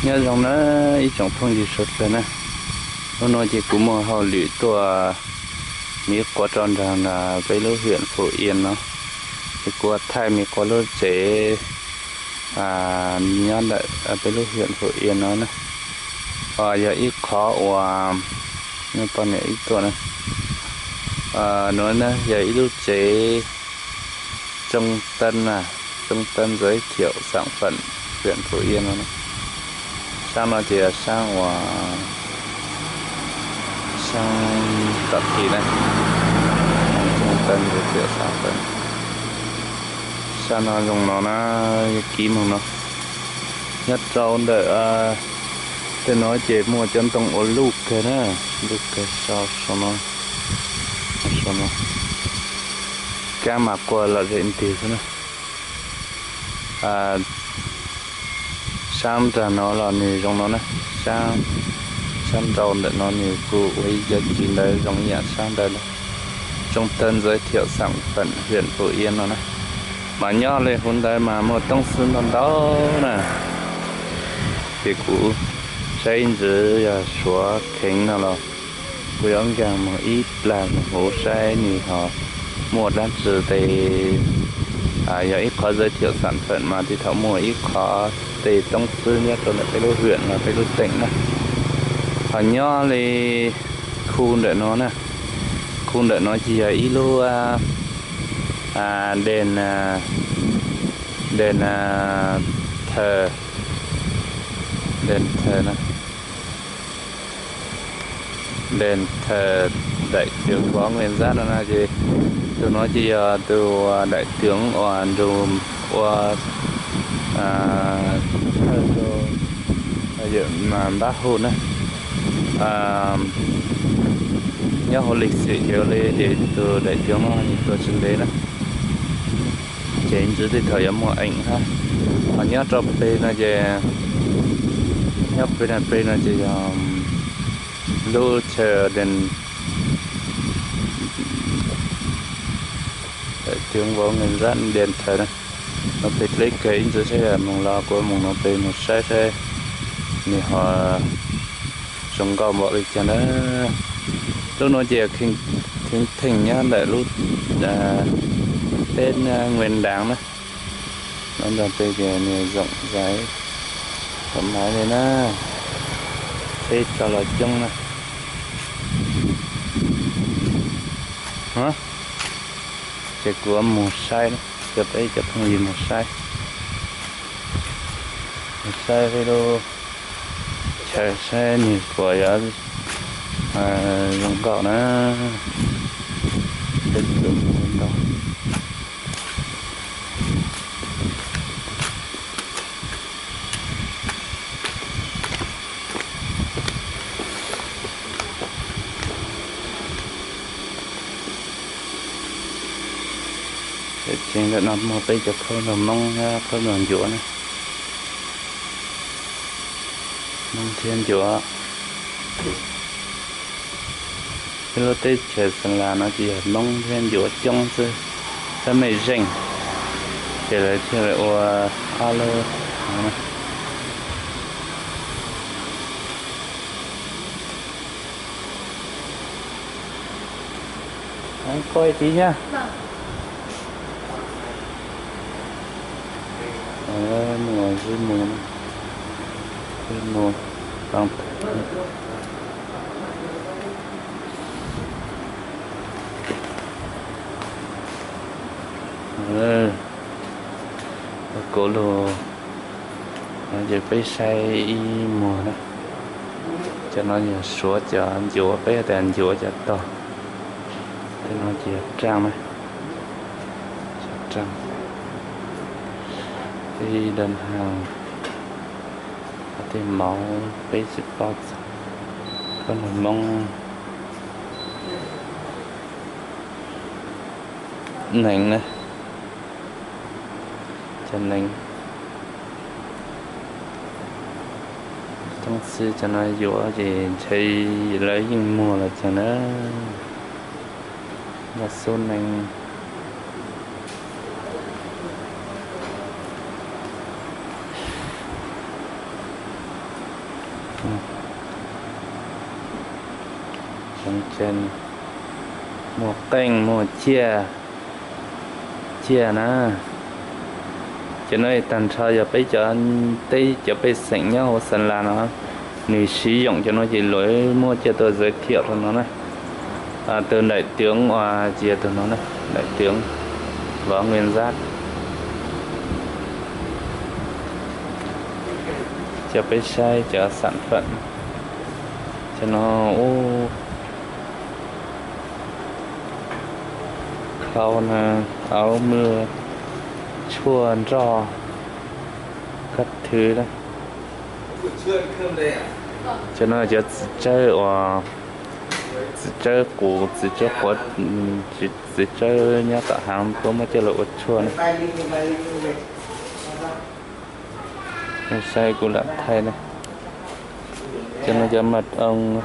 Nyob zoo na ib tsoom phooj ywg sawv daws na, hnub no ces kuv muaj hauj lwm tuaj miv quav rau nram peb lub huyện Phú Yên no, ces kuv thaij miv quav lub tsev nyob ntawm peb lub huyện Phú Yên no na. Yog ib qhov uas poj niam ib tuaj na, nuav na yog ib lub tsev Trung tâm, Trung tâm giới thiệu sản phẩm huyện Phú Yên no. Sab no ces yog sab uas sab tom kis na, Trung tâm giới thiệu sản phẩm. Sab no zoo no na, kib moog no. Nyob rau ntawm tej no ces muaj cov ntoo ua luj kawg na, luj kawg sau no. Kab mas quaj lom zem ntws xwb na. Sab nrag no los nws zoo no na, sab nrau ntawm no nws kuj ua ib cov txiv ntawd zoo ib yam sab ntawd na. Trung tâm giới thiệu sản phẩm huyện Phú Yên no na. Mas nyob li huv ntawd mas muaj toob xwb ntau ntau na. Ces kuv saib ntxwv yog suav kheev no los kuv yuav nkaag moog ib plag moog huv saib nws ho muaj dlaab tsi tes. Yog ib qhov giới thiệu sản phẩm mas tej thaum muaj ib qhov tej toob xwb nyob rau ntawm peb lub huyện los peb lub teem na. Ho nyob li khu ntawm no na, khu ntawm no ces yog ib lub đền, đền thờ, đền thờ na, đền thờ đại tướng Võ Nguyên Giáp no na. Ces tus no ces yog tus đại tướng uas nrug ua thawj rau yawm Npab Hu na. Nyob hauv lịch sử ces ua li ces tus đại tướng no nws tuag tsis ntev na, ces ntxiv tej thaum yuav muaj eem hab. Ho nyob rau peg no ces, nyob peg no, peg no ces yog lub chaw đền, đại tướng Võ Nguyên Giáp đền thờ na. No peg dleb kawg, ib ntsis seb moog los kuv moog no peg moog saib seb nws ho zoo nkauj npaum li cas na. Lub no ces kheev theej nyob ntawm lub teb Nguyên Đán na. Nov ntag peb ces nws zoo zais thoải mái li na, teb tso los coob na. Ces kuv moog saib, coj peb cov phooj ywg moog saib, moog saib peb lub chaw saib nws puas yuav zoo nkauj na. Peb tus ntau. Tsev ntawm no muaj peb cov khaub ncaug Hmoob thiab khaub ncaug Ncuav na. Hmoob thiab Ncuav. Peb lub teb chaws Xa Las no ces yog Hmoob thiab Ncuav coob xwb, sab mej zeej, ces lawv thiaj li ua ob lub no. Koj ib tiv thiab. Mus zib mus, zib mus, kuv lug no ces peb saib ib muag na. Cov no yog Suav cov, Ncuav, peb has tas Ncuav cov tog. Tej no ces yog raaj na, raaj, ib đơn hàng, tej mauv peb tsis paub txog, khaub ncaug Hmoob, neev na, cov neev. Toob xwb cov no yuav ces ntshe lawv yeej muag los txog na. Noj xub neej. Muag qeej muag ciaj, ciaj na. Cov no tag nrho yog peb cov, teb cov pej xeem nyob hauv Xas Las no, nws siv yoom cov no ces lawv muaj coj tuaj giới thiệu rau no na. Tus đại tướng uas ces tus no na, đại tướng Võ Nguyên Giáp. Cov peb saib cov sản phẩm, cov no ub, khau na, áo mưa, tshuaj nroj, các thứ na. Cov no cov txiv tsawb uas, txiv tsawb qus, txiv tsawb quav, txiv tsawb nyob tom hav puab muab coj los ua tshuaj na. Saib kuv lam thaij na. Cov no cov mật ong,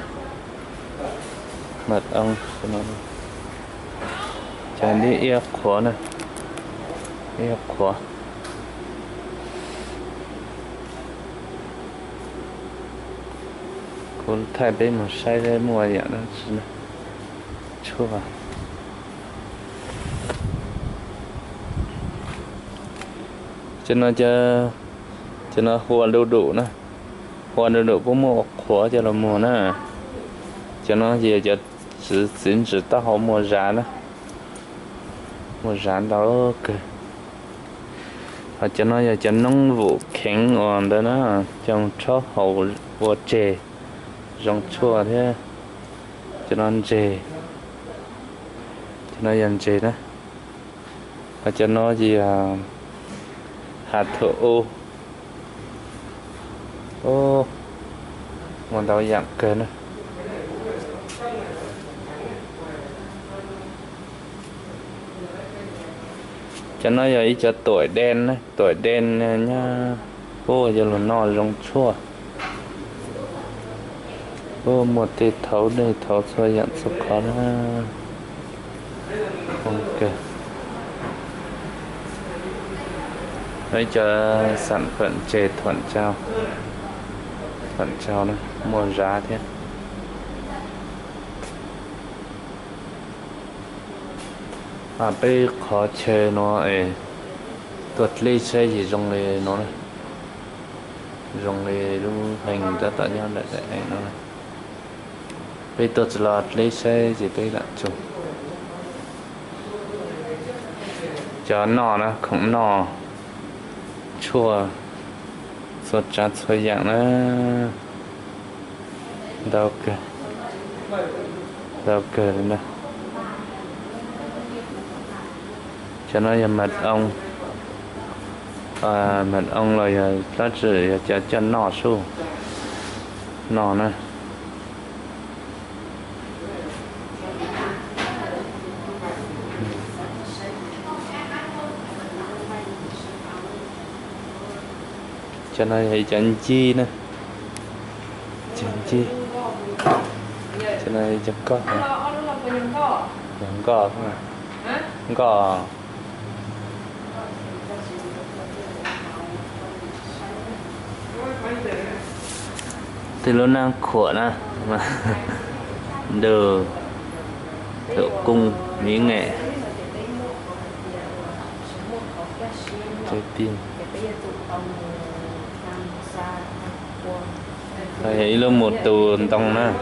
mật ong, cov no, cov ib iab qhuav na, iab qhuav. Kuv thaij peb mus saib seb muaj yam dab tsi tshuaj. Cov no, cov no hua du dum na, hua du dum puab muab ua qhuav coj los muag na. Cov no ces cov txiv ntsim taub hau muag zav na, muag zav ntau kawg. Ho cov no yog cov noob vum kheev uas ntawd na, coj rhaub haus ua tseg zoo tshuaj thiab. Cov no ntseg, cov no yog ntseg na. Ho cov no ces yog hav thuam ub. Muaj ntau yam kawg na. Cov no yog ib cov tỏi đen na, tỏi đen nyob, puab coj los noj zoo tshuaj. Puab muaj tej thaud dej thaud txhua yam txhua qhov na. Ib cov sản phẩm chè thuam tsau, thuam tsau na, muaj zav thiab. Peb qhov chaw no es tuaj dleb saib ces zoo li no, zoo li lub hees tab tom nyob nram daim heev no. Peb tuaj tsis los dleb saib ces peb lam tsum. Cov noj na, khoom noj, tshuaj, txhua tsav txhua yam na. Ntau kawg, ntau kawg li na. Cov no yog mật ong, mật ong los yog tab tsis yog cov coj noj sub, noj na. Cov no yog ib cov ncig na, cov ncig. Cov no yog cov nkoj, yog nkoj, nkoj. Tej lub nab khuam na, đồ thủ công mỹ nghệ, trái tim. Ib lub mus tus ntoo na.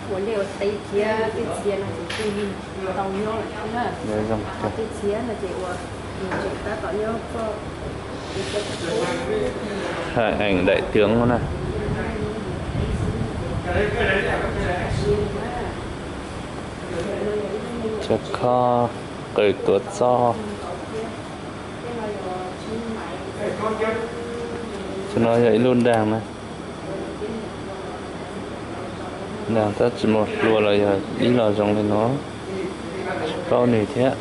Ua liaj ua teb thiab tej txhia no ces kuj yeej tau nyob lawm thiab na. Ho tej txhia no ces ua tseem tab tom nyob txoj. Hình ảnh đại tướng na. Cov khob qws tuav txob. Cov no yog ib lub daag na. Daag tab tsis muaj hlua los yog ib los zoo li no, tsis paub nws thiab.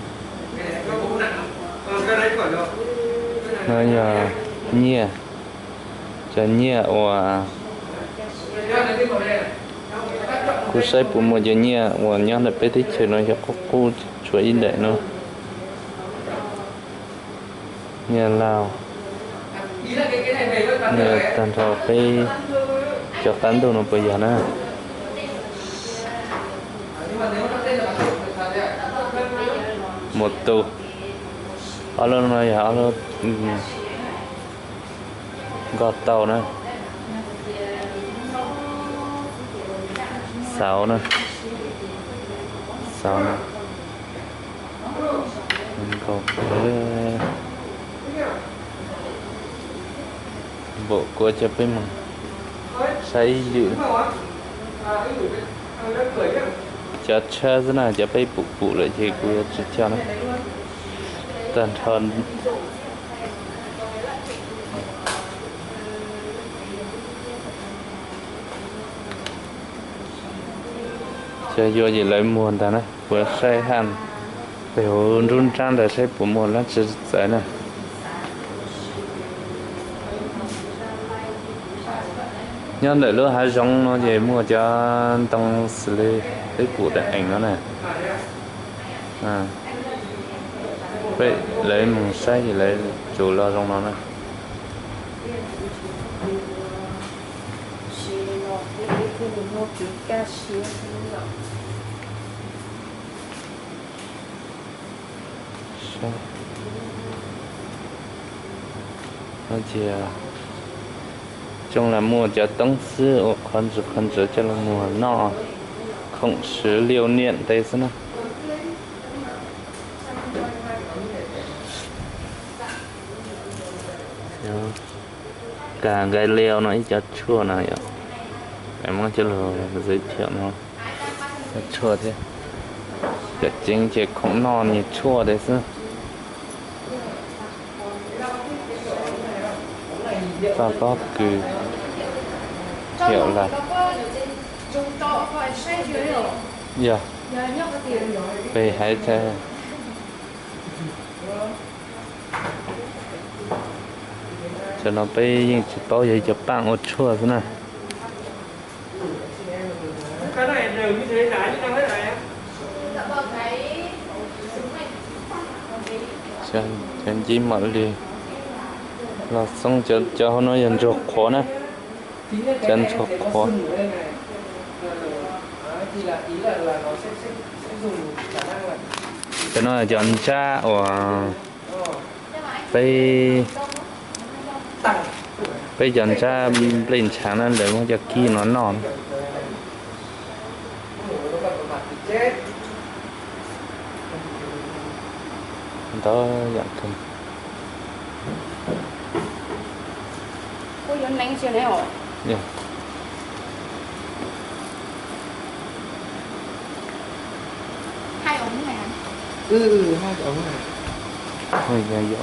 No yog nyiaj, cov nyiaj uas, kuv saib puas muaj cov nyiaj uas nyob ntawm peb teb chaws no yog qub qub tshuav ib daim no. Nyiaj Lauj, nyiaj tag nrho peb cov qab ntuj no puas yog na? Mus tus, ob lub no yog ob lub nkoj tau na. Xauv na, xauv na. Nkaus, npaum kuv coj peb mus saib ib lwm. Cov tshab xwb na, cov peb pum pum lawm ces kuv yuav tsis coj na. Tag nrho cov yuav ces lawv muag ntag na, kuv saib haj pem hauv nruab nrab ntawd saib puas muaj dab tsi txawv na. Nyob ntawm lub hav zoov no ces muaj cov ntoo xws li peb pum daim ees no na. Peb lawv mus saib ces lawv tsuas los zoo no na. Ces coj los muag cov toob xwb uas qhov ntxwv qhov ntxwv coj los muag noj, khoom swv liaj niam tej xwb na. Kas nqaij liaj no ib cov tshuaj no yom, muab coj los zeb thiam no, cov tshuaj thiab. Cov tseeb ces khoom noj nyias tshuaj tej xwb. Txoj pob kws thiam lawm. Yog, peb hais txog cov no peb yeej tsis paub, yog cov paaj ua tshuaj xwb na. Cov ncib mam li los xoob, cov hauv no yog ntsuag qhuav na, cov ntsuag qhuav. Cov no cov ntsab uas peb, peb cov ntsab nplej ntshaav na, lawv muab coj kib no noj. Ntau yam kawg. Yog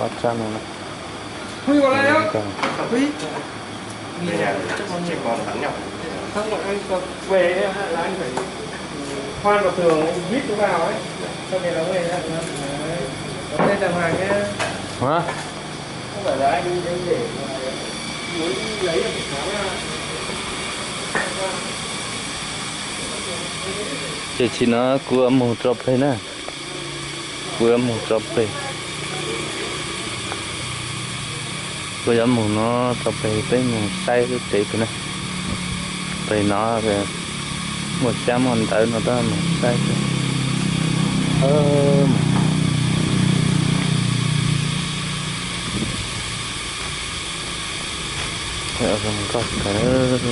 ob tsab no na. Hả? Ces tsis no kuv mus rau pem na, kuv yuav mus rau pem, kuv yuav mus no rau pem, peb mus saib lub tsev pem na. Pem no muaj xyab muaj ntawv no, peb mus saib. Zoo nkauj kawg.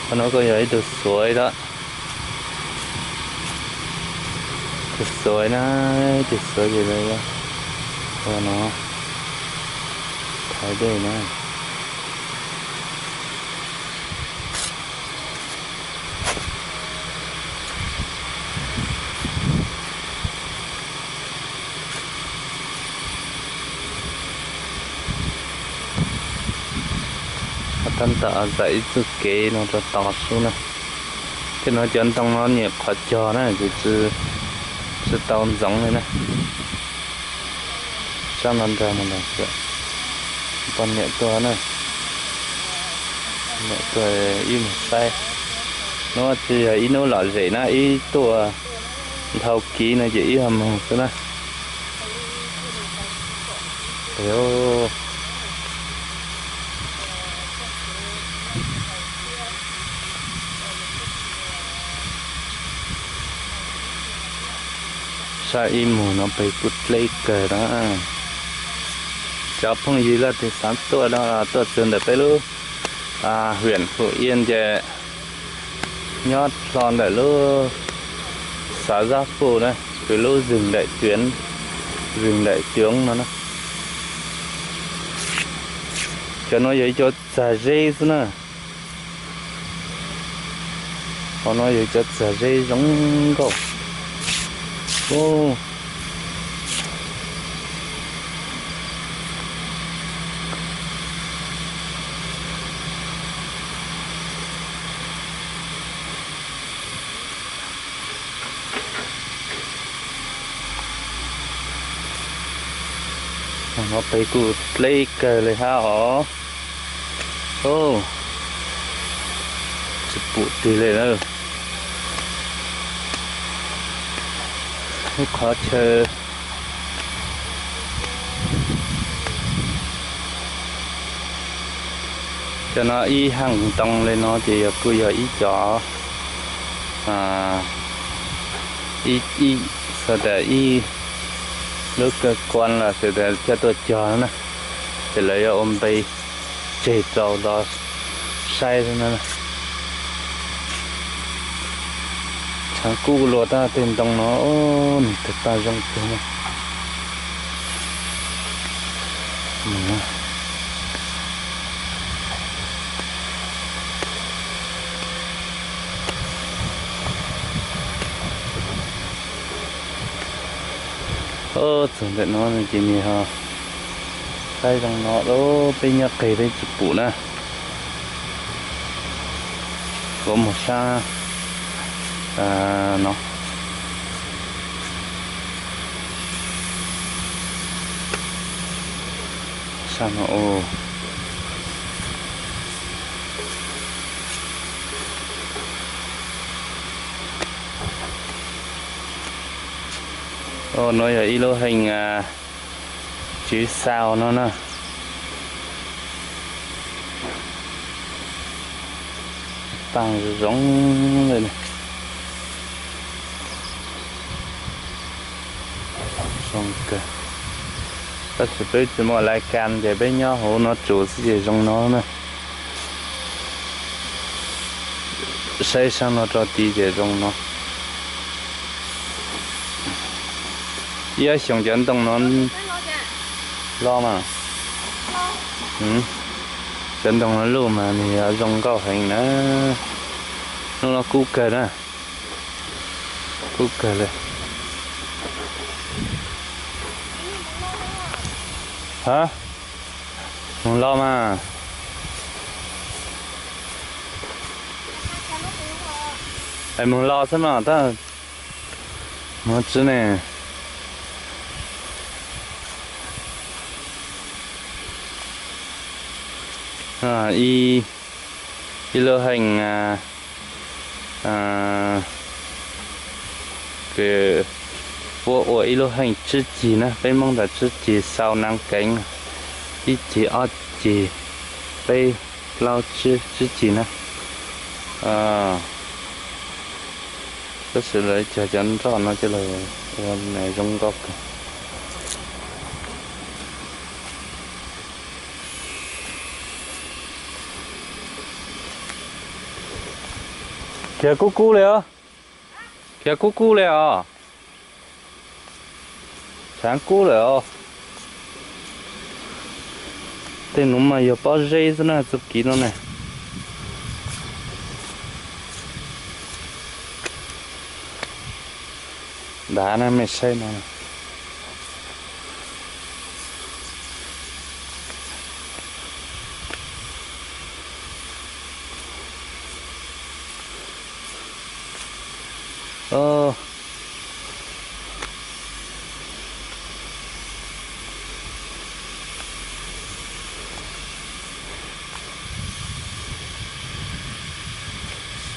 Qhov no kuj yog ib tug xuav lawm. Tus xuav na, tus xuav ces lawv ua no, thaiv dej na. Tab tom zam ib txoj kev no rau tom sub na. Tej no cov ntoo no nyuam qhuav cog na, ces tsis tau ntxoov li na. Sab no nrog mus lawm, poj niam tuaj na, niam tuaj ib mus saib. Hnub no tsis yog ib hnub lom zem na, ib tuaj dhau kiv no ces ib hmo moog xwb na. Saib ib mus no pem kuj dleb kawg na. Cov phooj ywg leej twg xav tuaj no tuaj txug ntawm peb lub hwm Hum Iab ces nyob hlo ntawm lub xav Zab Puj na, kwv lub zws ntaim tuv, zws ntaim tuv no na. Cov no yog ib cov txag zeb xwb na. Qhov no yog cov txag zeb zoo nkauj. No pem kuj dleb kawg li hab os. Tsis pum twg li na. Lub qhov chaw, cov no ib haaj ntoo li no ces yog kuj yog ib cov, ib, ib, xav tas ib lub kawg kuas los xav tas coj tuaj cog na, ces lawv yuav ua npe tseg rau los saib xwb na. Tshaav kub luas tag tej ntoo no, nws tag tag zoo kawg. Txog ntawm no ces nws ho saib zoo no lawm, peb nyob qeg peb tsis pum na. Kuv mus sab no, sab no. Nuav yog ib lub heej tswv xau no na. Taag zoo li, zoo kawg. Tab sis peb tsis muaj lais kas ces peb nyob hauv no tsuas xwb ces zoo no na. Saib sab no rau tid ces zoo no. Ib xyoos cov ntoo no los mas, cov ntoo no luj mas nws yuav zoo nkauj heev na. Hnub no kub kawg na, kub kawg li. Ha, moog los mas. Es moog los xwb mas tab moog tsi ne. Ib lub heej kws puab ua ib lub heej tsib cig na, peb Moob tas tsib cig xau naav keev, ib cig ob cig peb plaub tsib, tsib cig na. Tab sis lawv cog cov nroj no coj los ua zoo nkauj kawg. Khiav kub kub li os, khiav kub kub li os. Tshaav kub lawm os. Tej nuav mas yog pob zeb xwb na, txuj kev no ne. Dav na, mej saib no.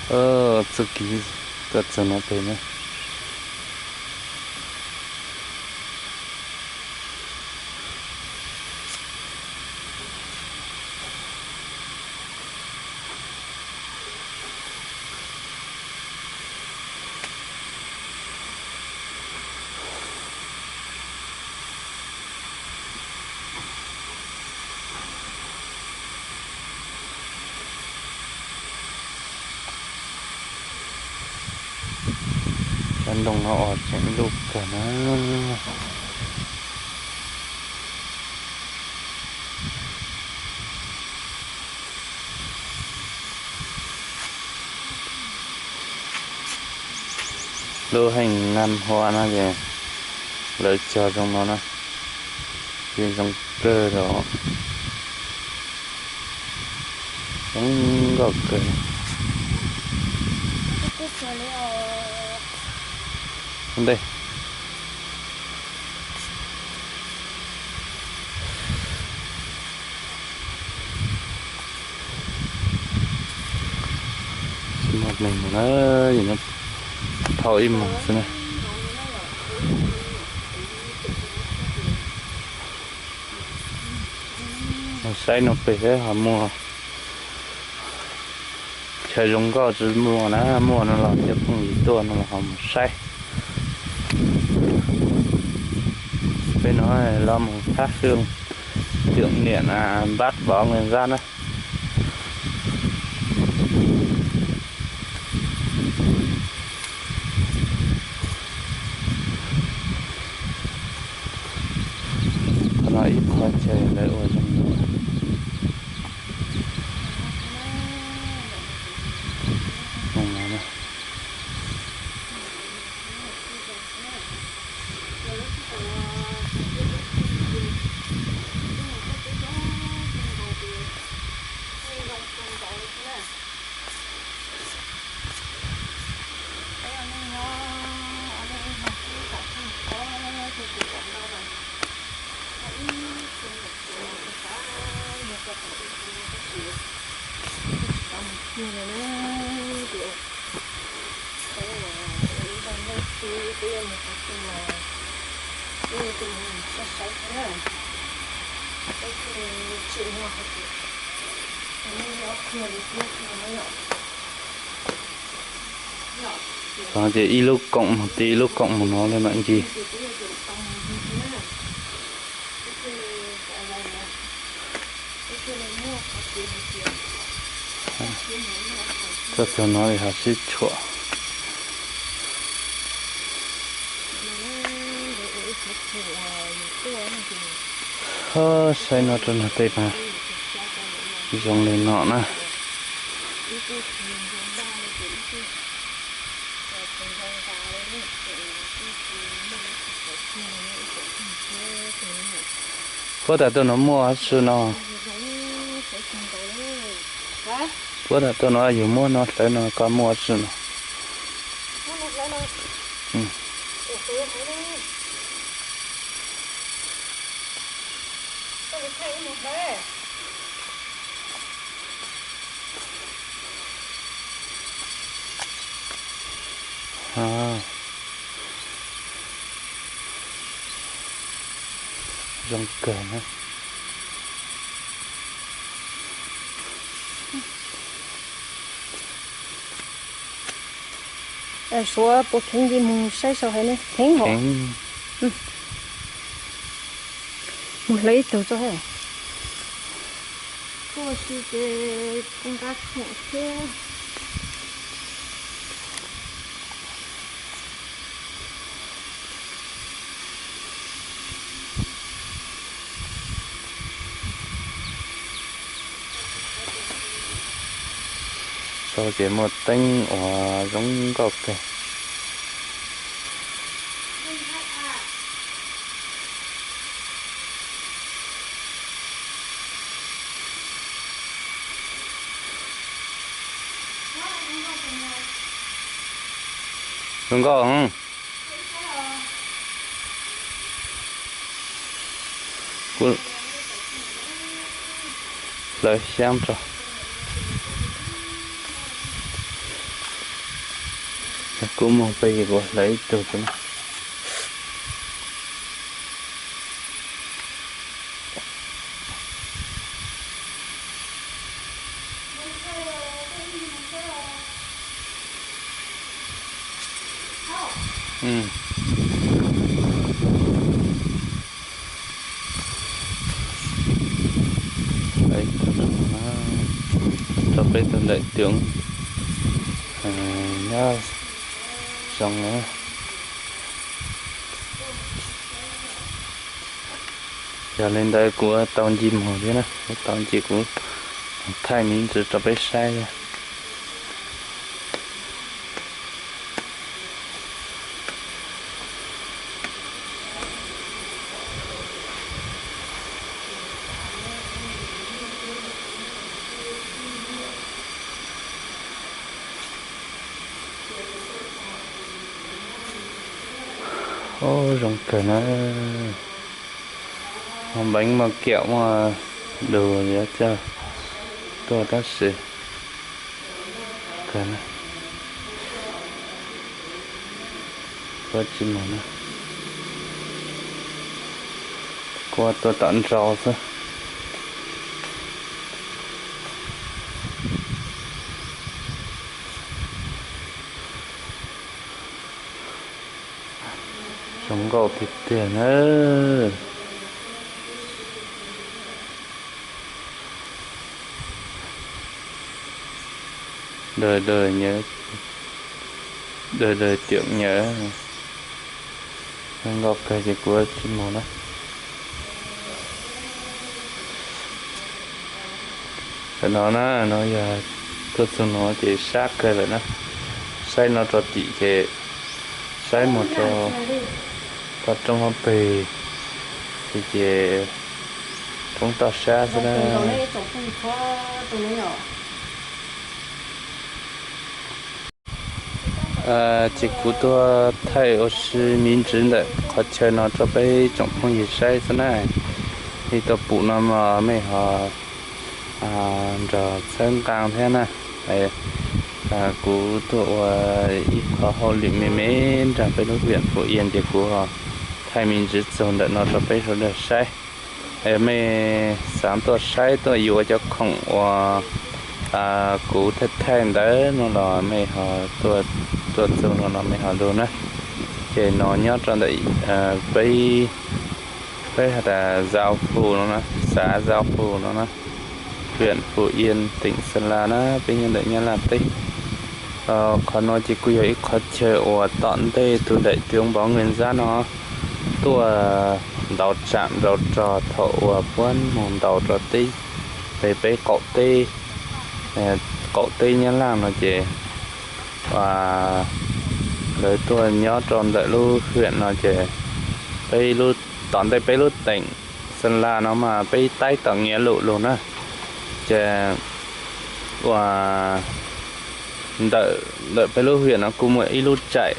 Txuj kev tuaj txog no pem na. Sab ntoo no os tseem luj kawg na. Lub heej nam hua no ces lawv cog zoo no na, ces zoo kawg os, zoo nkauj kawg. Ntej tsis muaj neeg mus na, thauj ib mus xwb na. Mus saib no pem seb ho muaj chaw zoo nkauj tsis muaj na, muaj no los cov phooj ywg tuaj no los ho mus saib. Peb no los mus thab xwb, tưởng niệm bắt bó nguyên giáp na. Qhov no ib qho chaw lawv ua zoo no. Ces ib lub koom mus tid ib lub koom mus no li mam ncig. Tuaj txog no li ho sib tshuam. Saib no rau no tej no zoo li no na. Puab tas tuaj no muaj tsi no? Puab tas tuaj no yug muab no hlawv no koj muaj tsi no? Zoo kawg na. Suav puas kheev ces mus saib sau hais ne, kheev hos. Mus hlawv ib tug tso. Tuaj si ces kuv nqa khoom thiab. Tau ces muaj teeb uas zoo nkauj kawg. Zoo nkauj. Kuv hlawv xyaab tso. Kuv mus pem kuv hlawv ib tug rau na. Rau peb tug ntawm coob nyob zoo na. Yog li ntawd kuv tau nce mus thiab na, kuv tau nce kuv thaij me ntsis rau peb saib thiab. Ub, zoo kawg na. Muaj npeeb muaj kiaum muaj lus yuav coj tuaj tab sis kawg na. Kuv tsis mus na, kuv tuaj tom nrau xwb. Zoo nkauj tiag tiag na. Đời đời nhớ, đời đời tưởng nhớ. Nkauj kawg ces kuv tsis mus na. Tam no na, no yog tuaj txug no ces sab kawg lawm na. Saib no rau tim ces saib mus rau toj roob hauv pes, ces ces roob toj sab xwb na. Ces kuv tuaj thaij ua si me ntsis ntawm qhov chaw no rau peb tsoom phooj ywg saib xwb na. Li tau pum no mas mej ho nrog txhawb nqaa thiab na. Kuv tuaj ua ib qho hauj lwm me me nrog peb lub huyện Phú Yên ces kuv ho thaij me ntsis txug ntawm no rau peb sawv daws saib. Mej xaav tuaj saib tuaj yuav cov khoom uas kuv thaij thaij ntawd no los mej ho tuaj txug no los mej ho lug na. Ces no nyob rau ntawm peb, peb has tas Giao Phủ no na, xã Giao Phủ no na, huyện Phú Yên, tỉnh Sơn La na, peb nyob ntawm Nyab Laj teb. Qhov no ces kuj yog ib qhov chaw uas tom ntej tug daim tiong Võ Nguyên Giáp no tuaj ntaus tsam ntaus rog thaum uas puab mus ntaus rau teb, peb qaum teb, qaum teb Nyab Laj no ces lawv tuaj nyob rau ntawm lub huyện no ces peb lub, tom ntej peb lub tỉnh Sơn La no mas peb taib tom Nghĩa Lục lug na. Ces uas ntawm, ntawm peb lub huyện no kuj muaj ib lub tsaim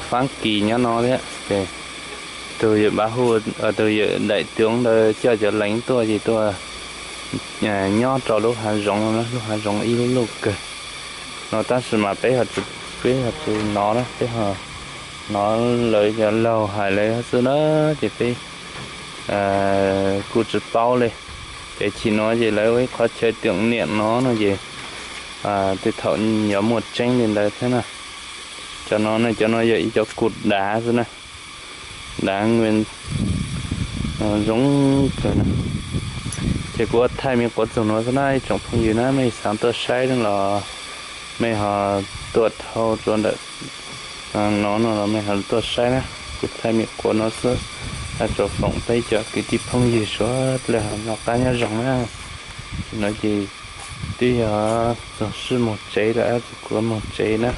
Fab Kis nyob no thiab. Ces tug yawm pab hu, tug yawm daim tiong ntawd coj cov leev tuaj ces tuaj nyob rau lub hav zoov no, lub hav zoov ib lub luj kawg no, tab sis mas peb ho tsis, peb ho tsis hnov na, peb ho hnov lawv cov laug hais lawv xwb na. Ces peb kuj tsis paub li. Ces chim no ces lawv ua ib qhov chaw tưởng niệm no no ces tej thaum yuav muaj tseeb li ntawd thiab na. Cov no, cov no yog ib cov cột đá xwb na, đá nguyên, zoo kawg na. Ces kuv ua thaij me quav txug no xwb na, ib tsoom phooj ywg na, mej xaav tuaj saib los mej ho tuaj dhau rau ntawm no no los mej ho tuaj saib na. Kuv thaij me quav no xwb, tsuas foom peb cov kwv tij phooj ywg suav dlawg noj qab nyob zoo na. No ces twb yog txog sij moog tsev lawm, kuv moog tsev na.